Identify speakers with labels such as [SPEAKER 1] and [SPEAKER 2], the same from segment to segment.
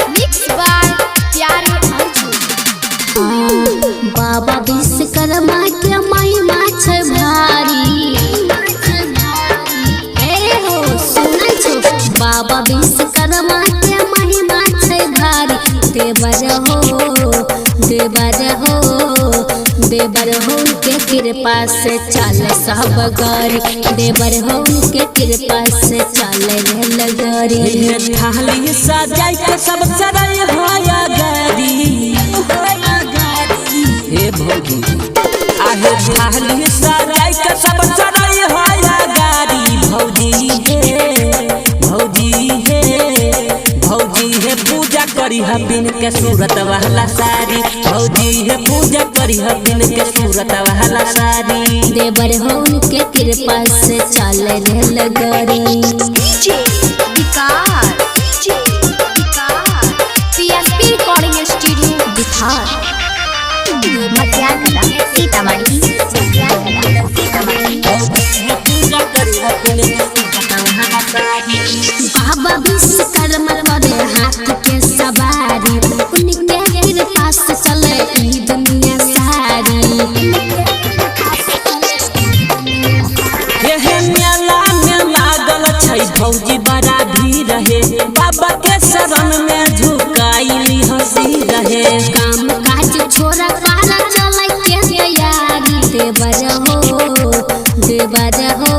[SPEAKER 1] Mix by प्यारे अर्जुन।
[SPEAKER 2] बाबा विश्वकर्मा के महिमा छै भारी। ए हो सुनै छौ, बाबा विश्वकर्मा के महिमा छै भारी। देवर हो, देवर हो, देवर हो के कृपा से चले सब गरी। देवर हो के कृपा से चले रेलगाड़ी।
[SPEAKER 3] थाली सजाई के सब चढ़ाई होया गाड़ी। हे भौजी आहे थाली सजाई के सब चढ़ाई होया गाड़ी। भौजी हे, भौजी हे, भौजी हे पूजा करी हबिन के सूरत वाला साड़ी। भौजी हे पूजा करी हबिन के सूरत वाला साड़ी।
[SPEAKER 2] देवर हो के कृपा से चले रेलगाड़ी।
[SPEAKER 1] DJ Vikas, DJ Vikas. PSP recording studio Bihar.
[SPEAKER 4] Matiyagada Sitamarhi. Matiyagada Sitamarhi.
[SPEAKER 3] भौजी हे पूजा करी हबिन के सूरत वाला साड़ी।
[SPEAKER 2] बाबा विश्वकर्मा करे हाथ के सवारी, उनके कृपा से चले ई दुनिया सारी।
[SPEAKER 3] एहे मेला में लागल छै भौजी बड़ा भीड़ रहे। बाबा के शरण में झुकाइली हंसी रहे।
[SPEAKER 2] काम काज छोड़ा काला चले के तैयारी। देवर हो, देवर हो,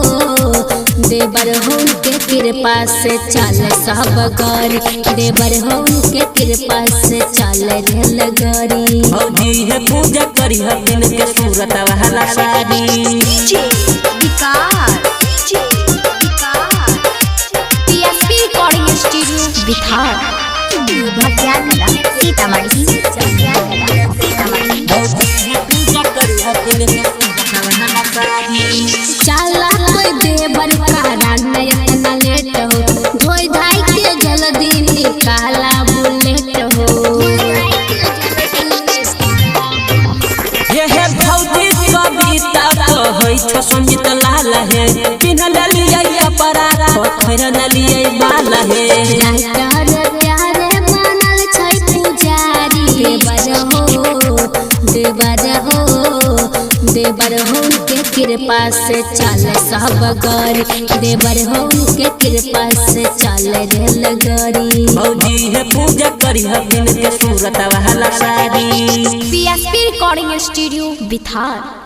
[SPEAKER 2] देवर हो के कृपा से चले सब गरी। देवर हो के कृपा से चले रेलगाड़ी।
[SPEAKER 3] भौजी हे पूजा करी हबिन के सूरत वाला sari.
[SPEAKER 1] DJ Vikas, DJ Vikas. PSP recording studio Bihar.
[SPEAKER 4] Matiyagada Sitamarhi. Matiyagada Sitamarhi.
[SPEAKER 3] भौजी हे पूजा करी हबिन के सूरत वाला साड़ी।
[SPEAKER 2] चला कोई देवर कारा इतना लेट हो, धोई धाई के जल्दी निकाला बुलेट हो।
[SPEAKER 3] हे भौजी कविता कहै छ संगीत लाल हे। पिन्ह लेलियै कपड़ा खैर लेलियै बाल हे।
[SPEAKER 2] राइटर प्यारे बनल छै पुजारी। देवर हो, देवर हो, देवर हो के कृपा से चले सब गरी। देवर हो के कृपा से चले रेलगाड़ी।
[SPEAKER 3] भौजी हे पूजा करी हबिन के सूरत वाला sari.
[SPEAKER 1] PSP recording studio Bihar.